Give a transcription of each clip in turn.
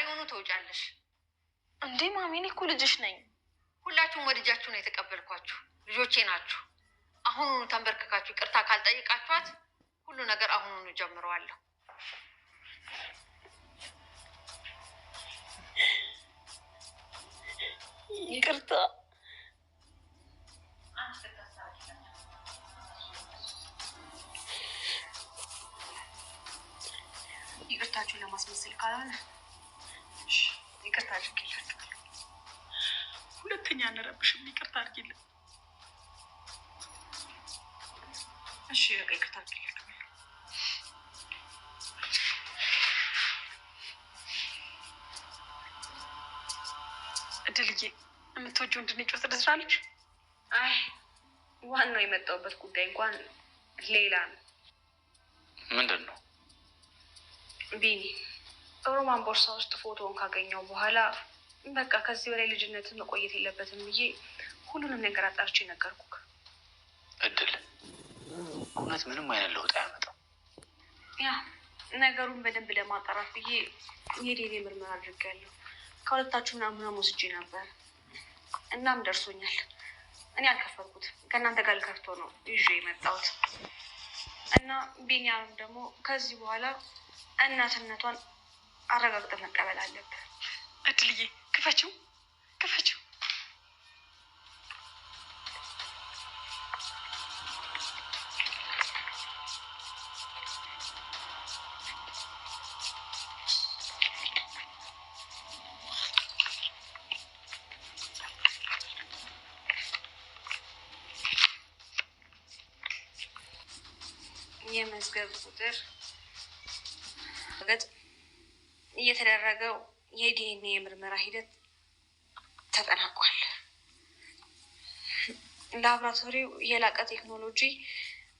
ዛሬውኑ ትወጫለሽ። እንዴ ማሚ፣ እኔ እኮ ልጅሽ ነኝ። ሁላችሁም ወድጃችሁ ነው የተቀበልኳችሁ፣ ልጆቼ ናችሁ። አሁኑኑ ተንበርክካችሁ ይቅርታ ካልጠይቃችኋት ሁሉ ነገር አሁኑኑ ጀምረዋለሁ። ይቅርታ። ይቅርታችሁን ለማስመሰል ካልሆነ ይቅርታ አድርጌላችኋለሁ። ሁለተኛ አንረብሽም። ይቅርታ አድርጊልን። እሺ በቃ ይቅርታ አድርጌላችኋለሁ። እድልዬ የምትወጂው እንድንጮት ትደስራለች። አይ ዋናው የመጣሁበት ጉዳይ እንኳን ሌላ ነው። ምንድን ነው? ቢኒ ሮማን ቦርሳ ውስጥ ፎቶውን ካገኘው በኋላ በቃ ከዚህ በላይ ልጅነትን መቆየት የለበትም ብዬ ሁሉንም ነገር አጣርቼ ነገርኩህ። እድል እውነት ምንም አይነት ለውጥ አያመጣም። ያ ነገሩን በደንብ ለማጣራት ብዬ የዲኤንኤ ምርመራ አድርጌያለሁ። ከሁለታችሁ ምናምን ወስጄ ነበር። እናም ደርሶኛል። እኔ አልከፈልኩትም፣ ከእናንተ ጋር ልከፍቶ ነው ይዤ የመጣሁት። እና ቢኒያምም ደግሞ ከዚህ በኋላ እናትነቷን አረጋግጠህ መቀበል አለብህ። እድልዬ ክፈችው፣ ክፈችው። የመዝገብ ቁጥር ገጽ እየተደረገው የዲኤንኤ ምርመራ ሂደት ተጠናቋል። ላብራቶሪው የላቀ ቴክኖሎጂ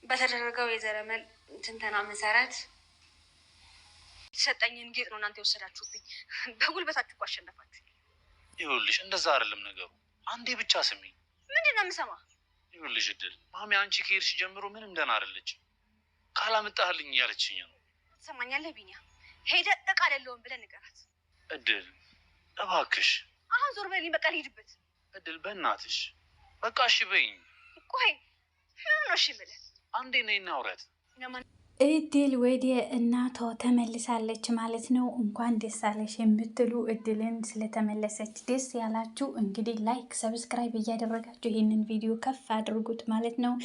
በተደረገው የዘረመል ትንተና መሰረት የተሰጠኝን ጌጥ ነው እናንተ የወሰዳችሁብኝ። በጉልበታችሁ እኮ አሸነፋችሁ። ይኸውልሽ እንደዛ አይደለም ነገሩ። አንዴ ብቻ ስሚ። ምንድን ነው የምሰማ? ይኸውልሽ እድል ማሚ አንቺ ከሄድሽ ጀምሮ ምንም ደህና አይደለችም። ካላመጣህልኝ እያለችኝ ነው። ትሰማኛለህ ቢኒያም? ሄደህ እቃ አይደለሁም ብለህ ንገራት። እድል እባክሽ፣ አሁን ዞር በልኝ፣ በቃ ልሂድበት። እድል በእናትሽ በቃ እሺ በይኝ። ቆይ ምን ነው እሺ የምልህ? አንዴ ነይና አውሪያት። እድል ወደ እናቷ ተመልሳለች ማለት ነው። እንኳን ደስ አለሽ የምትሉ እድልን ስለተመለሰች ደስ ያላችሁ እንግዲህ like፣ subscribe እያደረጋችሁ ይህንን ቪዲዮ ከፍ አድርጉት ማለት ነው።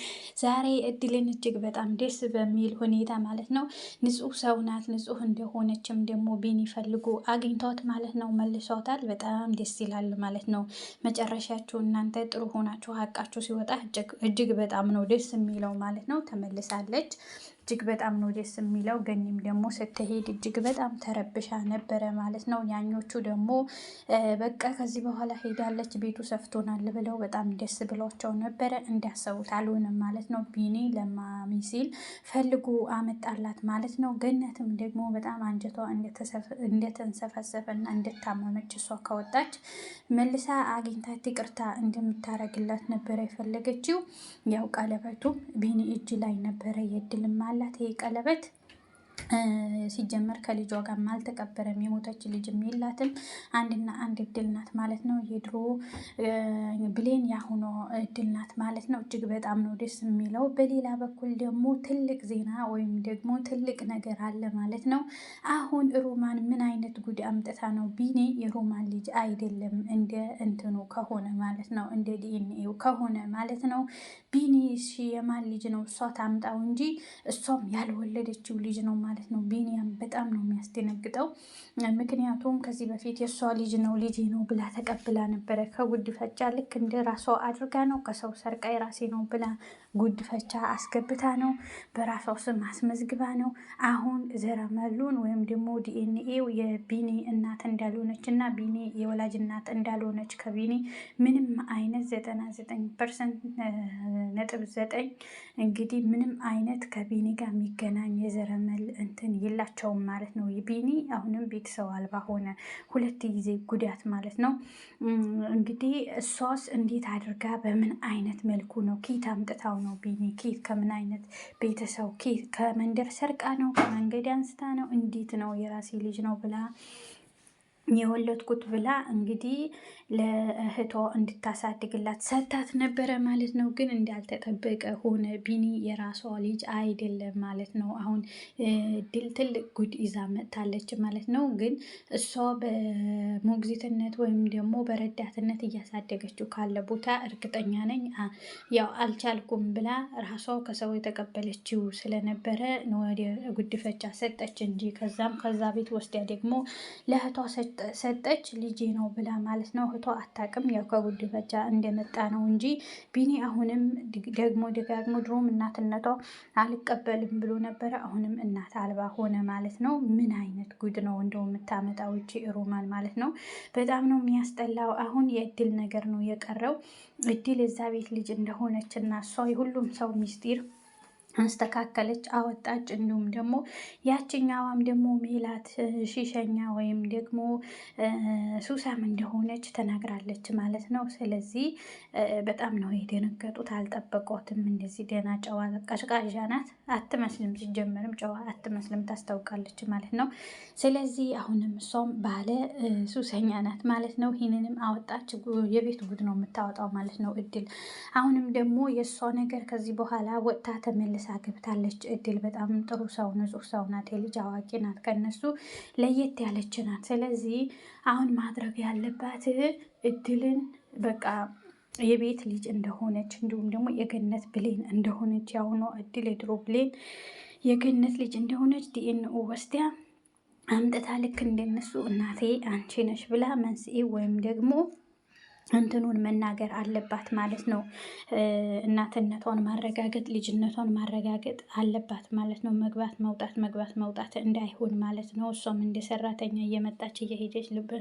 ዛሬ እድልን እጅግ በጣም ደስ በሚል ሁኔታ ማለት ነው ንጹሕ ሰው ናት። ንጹሕ እንደሆነችም ደግሞ ቢኒ ፈልጎ አግኝቷት ማለት ነው መልሷታል። በጣም ደስ ይላል ማለት ነው። መጨረሻችሁ እናንተ ጥሩ ሆናችሁ ሀቃችሁ ሲወጣ እጅግ በጣም ነው ደስ የሚለው ማለት ነው። ተመልሳለች። እጅግ በጣም ነው ደስ የሚለው። ገኒም ደግሞ ስትሄድ እጅግ በጣም ተረብሻ ነበረ ማለት ነው። ያኞቹ ደግሞ በቃ ከዚህ በኋላ ሄዳለች ቤቱ ሰፍቶናል ብለው በጣም ደስ ብሏቸው ነበረ። እንዳሰቡት አልሆነም ማለት ነው። ቢኒ ለማሚ ሲል ፈልጎ አመጣላት ማለት ነው። ገነትም ደግሞ በጣም አንጀቷ እንደተንሰፈሰፈና እንደታመመች እሷ ከወጣች መልሳ አግኝታት ይቅርታ እንደምታረግላት ነበረ የፈለገችው። ያው ቀለበቱም ቢኒ እጅ ላይ ነበረ የድልም አላት። ይሄ ቀለበት ሲጀመር ከልጇ ጋር አልተቀበረም። የሞተች ልጅም የላትም። አንድና አንድ እድል ናት ማለት ነው። የድሮ ብሌን ያሁኖ እድል ናት ማለት ነው። እጅግ በጣም ነው ደስ የሚለው። በሌላ በኩል ደግሞ ትልቅ ዜና ወይም ደግሞ ትልቅ ነገር አለ ማለት ነው። አሁን ሮማን ምን አይነት ጉድ አምጥታ ነው? ቢኒ የሮማን ልጅ አይደለም እንደ እንትኑ ከሆነ ማለት ነው፣ እንደ ዲኤንኤው ከሆነ ማለት ነው። ቢኒ እሺ የማን ልጅ ነው? እሷ ታምጣው እንጂ እሷም ያልወለደችው ልጅ ነው ማለት ነው። ቢኒያም በጣም ነው የሚያስደነግጠው። ምክንያቱም ከዚህ በፊት የእሷ ልጅ ነው ልጄ ነው ብላ ተቀብላ ነበረ። ከጉድፈቻ ልክ እንደ ራሷ አድርጋ ነው ከሰው ሰርቃ የራሴ ነው ብላ ጉድፈቻ አስገብታ ነው በራሷ ስም አስመዝግባ ነው። አሁን ዘረመሉን ወይም ደግሞ ዲኤንኤው የቢኒ እናት እንዳልሆነች እና ቢኒ የወላጅ እናት እንዳልሆነች ከቢኒ ምንም አይነት 99% ነጥብ 9 እንግዲህ ምንም አይነት ከቢኒ ጋር የሚገናኝ የዘረመል እንትን የላቸውም ማለት ነው። ቢኒ አሁንም ቤተሰብ አልባ ሆነ፣ ሁለት ጊዜ ጉዳት ማለት ነው። እንግዲህ እሷስ እንዴት አድርጋ በምን አይነት መልኩ ነው ኬት አምጥታው ነው ቢኒ ኬት ከምን አይነት ቤተሰብ ኬት ከመንደር ሰርቃ ነው ከመንገድ አንስታ ነው እንዴት ነው የራሴ ልጅ ነው ብላ የወለድኩት ብላ እንግዲህ ለእህቷ እንድታሳድግላት ሰታት ነበረ ማለት ነው። ግን እንዳልተጠበቀ ሆነ። ቢኒ የራሷ ልጅ አይደለም ማለት ነው። አሁን ድል ትልቅ ጉድ ይዛ መጥታለች ማለት ነው። ግን እሷ በሞግዚትነት ወይም ደግሞ በረዳትነት እያሳደገችው ካለ ቦታ እርግጠኛ ነኝ ያው አልቻልኩም ብላ ራሷ ከሰው የተቀበለችው ስለነበረ ወደ ጉድፈቻ ሰጠች እንጂ ከዛም ከዛ ቤት ወስዲያ ደግሞ ለእህቷ ሰጠች ልጄ ነው ብላ ማለት ነው። እህቷ አታውቅም፣ ያው ከጉዲፈቻ እንደመጣ ነው እንጂ ቢኒ አሁንም ደግሞ ደጋግሞ ድሮም እናትነቷ አልቀበልም ብሎ ነበረ። አሁንም እናት አልባ ሆነ ማለት ነው። ምን አይነት ጉድ ነው እንደው የምታመጣው ይቺ ሮማን ማለት ነው። በጣም ነው የሚያስጠላው። አሁን የእድል ነገር ነው የቀረው። እድል የዛ ቤት ልጅ እንደሆነች እና እሷ የሁሉም ሰው ሚስጢር አስተካከለች፣ አወጣች። እንዲሁም ደግሞ ያችኛዋም ደግሞ ሜላት ሺሸኛ ወይም ደግሞ ሱሳም እንደሆነች ተናግራለች ማለት ነው። ስለዚህ በጣም ነው የደነገጡት። አልጠበቋትም። እንደዚህ ደህና ጨዋ ቀዥቃዣ ናት አትመስልም። ሲጀመርም ጨዋ አትመስልም፣ ታስታውቃለች ማለት ነው። ስለዚህ አሁንም እሷም ባለ ሱሰኛ ናት ማለት ነው። ይህንንም አወጣች። የቤት ጉድ ነው የምታወጣው ማለት ነው። እድል አሁንም ደግሞ የእሷ ነገር ከዚህ በኋላ ወጥታ ተመልሳ ገብታለች። እድል በጣም ጥሩ ሰው፣ ንጹህ ሰው ናት። የልጅ አዋቂ ናት። ከነሱ ለየት ያለች ናት። ስለዚህ አሁን ማድረግ ያለባት እድልን በቃ የቤት ልጅ እንደሆነች እንዲሁም ደግሞ የገነት ብሌን እንደሆነች የአሁኗ እድል የድሮ ብሌን የገነት ልጅ እንደሆነች ዲኤንኦ ወስዲያ አምጥታ ልክ እንደነሱ እናቴ አንቺ ነሽ ብላ መንስኤ ወይም ደግሞ እንትኑን መናገር አለባት ማለት ነው። እናትነቷን ማረጋገጥ ልጅነቷን ማረጋገጥ አለባት ማለት ነው። መግባት መውጣት መግባት መውጣት እንዳይሆን ማለት ነው። እሷም እንደ ሰራተኛ እየመጣች እየሄደች ልብ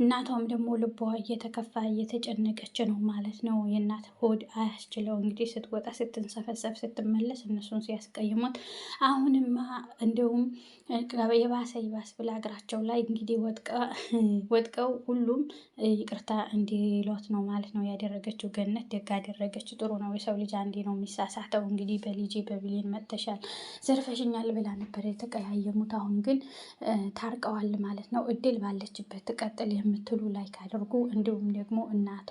እናቷም ደግሞ ልቧ እየተከፋ እየተጨነቀች ነው ማለት ነው። የእናት ሆድ አያስችለው እንግዲህ ስትወጣ ስትንሰፈሰፍ ስትመለስ እነሱን ሲያስቀይሟት፣ አሁንማ እንደውም የባሰ ይባስ ብላ እግራቸው ላይ እንግዲህ ወጥቀው ሁሉም ይቅርታ እንዲ ሎት ነው ማለት ነው ያደረገችው። ገነት ደግ አደረገች። ጥሩ ነው። የሰው ልጅ አንዴ ነው የሚሳሳተው። እንግዲህ በልጄ በብሌን መጥተሻል ዘርፈሽኛል ብላ ነበር የተቀያየሙት። አሁን ግን ታርቀዋል ማለት ነው። እድል ባለችበት ትቀጥል የምትሉ like አድርጉ። እንዲሁም ደግሞ እናቷ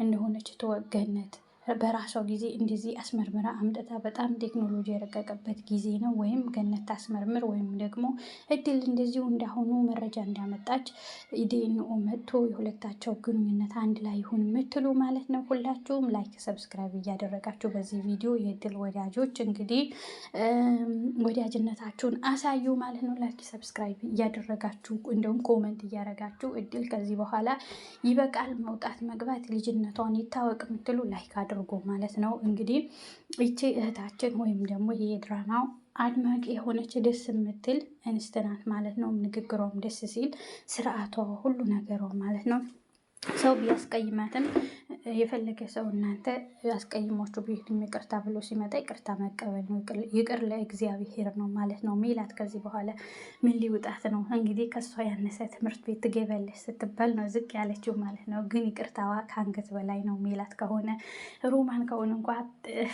እንደሆነች ትወቅ ገነት በራሷ ጊዜ እንደዚህ አስመርምራ አምጥታ በጣም ቴክኖሎጂ የረቀቀበት ጊዜ ነው። ወይም ገነት ታስመርምር ወይም ደግሞ እድል እንደዚሁ እንዳሁኑ መረጃ እንዳመጣች ዲኤንኦ መጥቶ የሁለታቸው ግንኙነት አንድ ላይ ይሁን የምትሉ ማለት ነው። ሁላችሁም like፣ subscribe እያደረጋችሁ በዚህ ቪዲዮ የእድል ወዳጆች እንግዲህ ወዳጅነታችሁን አሳዩ ማለት ነው። like subscribe እያደረጋችሁ እንደውም comment እያደረጋችሁ እድል ከዚህ በኋላ ይበቃል መውጣት መግባት ልጅነቷን ይታወቅ የምትሉ like አድርጎ ማለት ነው። እንግዲህ ይቺ እህታችን ወይም ደግሞ ይሄ የድራማው አድማቂ የሆነች ደስ የምትል እንስት ናት ማለት ነው። ንግግሯም ደስ ሲል ስርዓቷ፣ ሁሉ ነገሯ ማለት ነው። ሰው ቢያስቀይማትም የፈለገ ሰው እናንተ አስቀይሟችሁ ቢሄድም ይቅርታ ብሎ ሲመጣ ይቅርታ መቀበል ነው። ይቅር ለእግዚአብሔር ነው ማለት ነው። ሜላት ከዚህ በኋላ ምን ሊውጣት ነው? እንግዲህ ከእሷ ያነሰ ትምህርት ቤት ትገቢያለሽ ስትባል ነው ዝቅ ያለችው ማለት ነው። ግን ይቅርታዋ ከአንገት በላይ ነው። ሜላት ከሆነ ሮማን ከሆነ እንኳ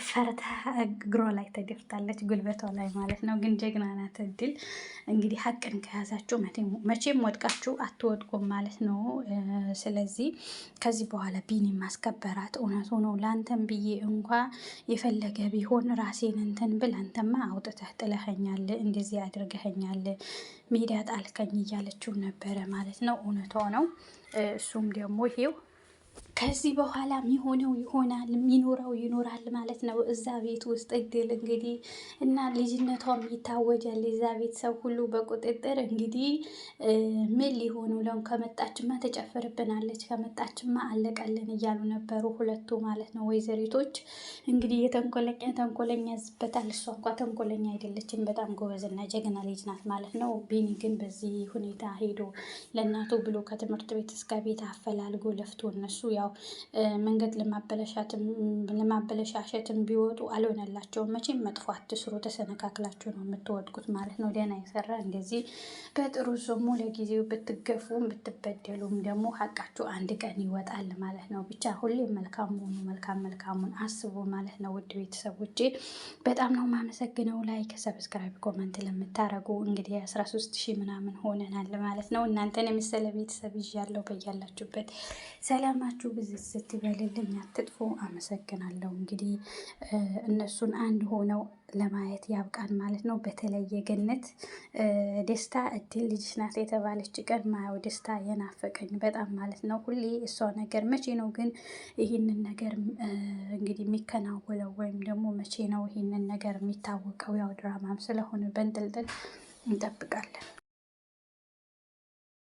ፈርታ እግሯ ላይ ተደፍታለች፣ ጉልበቷ ላይ ማለት ነው። ግን ጀግና ናት። እድል እንግዲህ ሀቅን ከያዛችሁ መቼም ወድቃችሁ አትወድቁም ማለት ነው። ስለዚህ ከዚህ በኋላ ቢኒ ማስከበራት እውነቱ ነው። ለአንተም ብዬ እንኳ የፈለገ ቢሆን ራሴን እንትን ብል አንተማ አውጥተህ ጥለኸኛል፣ እንደዚህ አድርገኸኛል፣ ሜዳ ጣልከኝ እያለችው ነበረ ማለት ነው። እውነቷ ነው። እሱም ደግሞ ይሄው ከዚህ በኋላ የሚሆነው ይሆናል፣ የሚኖረው ይኖራል ማለት ነው። እዛ ቤት ውስጥ እድል እንግዲህ እና ልጅነቷም ይታወጃል። የዛ ቤት ሰው ሁሉ በቁጥጥር እንግዲህ ምን ሊሆኑ ለው ከመጣችማ ተጨፍርብናለች፣ ከመጣችማ አለቀልን እያሉ ነበሩ ሁለቱ ማለት ነው ወይዘሪቶች። እንግዲህ የተንኮለኛ ተንኮለኛ ያዝበታል። እሷ እንኳ ተንኮለኛ አይደለችም፣ በጣም ጎበዝና ጀግና ልጅ ናት ማለት ነው። ቢኒ ግን በዚህ ሁኔታ ሄዶ ለእናቱ ብሎ ከትምህርት ቤት እስከ ቤት አፈላልጎ ለፍቶ እነሱ ያው መንገድ ለማበለሻሸትም ቢወጡ አልሆነላቸውም። መቼም መጥፎ አትስሩ፣ ተሰነካክላችሁ ነው የምትወድቁት ማለት ነው። ደህና የሰራ እንደዚህ በጥሩ ስሙ ለጊዜው ብትገፉም ብትበደሉም ደግሞ ሀቃችሁ አንድ ቀን ይወጣል ማለት ነው። ብቻ ሁሌም መልካም ሆኑ፣ መልካም መልካሙን አስቡ ማለት ነው። ውድ ቤተሰቦቼ በጣም ነው የማመሰግነው። like፣ subscribe፣ comment ለምታረጉ እንግዲህ 13,000 ምናምን ሆነናል ማለት ነው። እናንተን የመሰለ ቤተሰብ ይዣለሁ። በያላችሁበት ሰላማችሁ ብዝት ስትበልልኝ አትጥፉ። አመሰግናለሁ። እንግዲህ እነሱን አንድ ሆነው ለማየት ያብቃን ማለት ነው። በተለየ ገነት ደስታ እድል ልጅሽ ናት የተባለች ቀን ማየው ደስታ የናፈቀኝ በጣም ማለት ነው። ሁሌ እሷ ነገር መቼ ነው ግን ይህንን ነገር እንግዲህ የሚከናወነው ወይም ደግሞ መቼ ነው ይህንን ነገር የሚታወቀው? ያው ድራማም ስለሆነ በንጥልጥል እንጠብቃለን።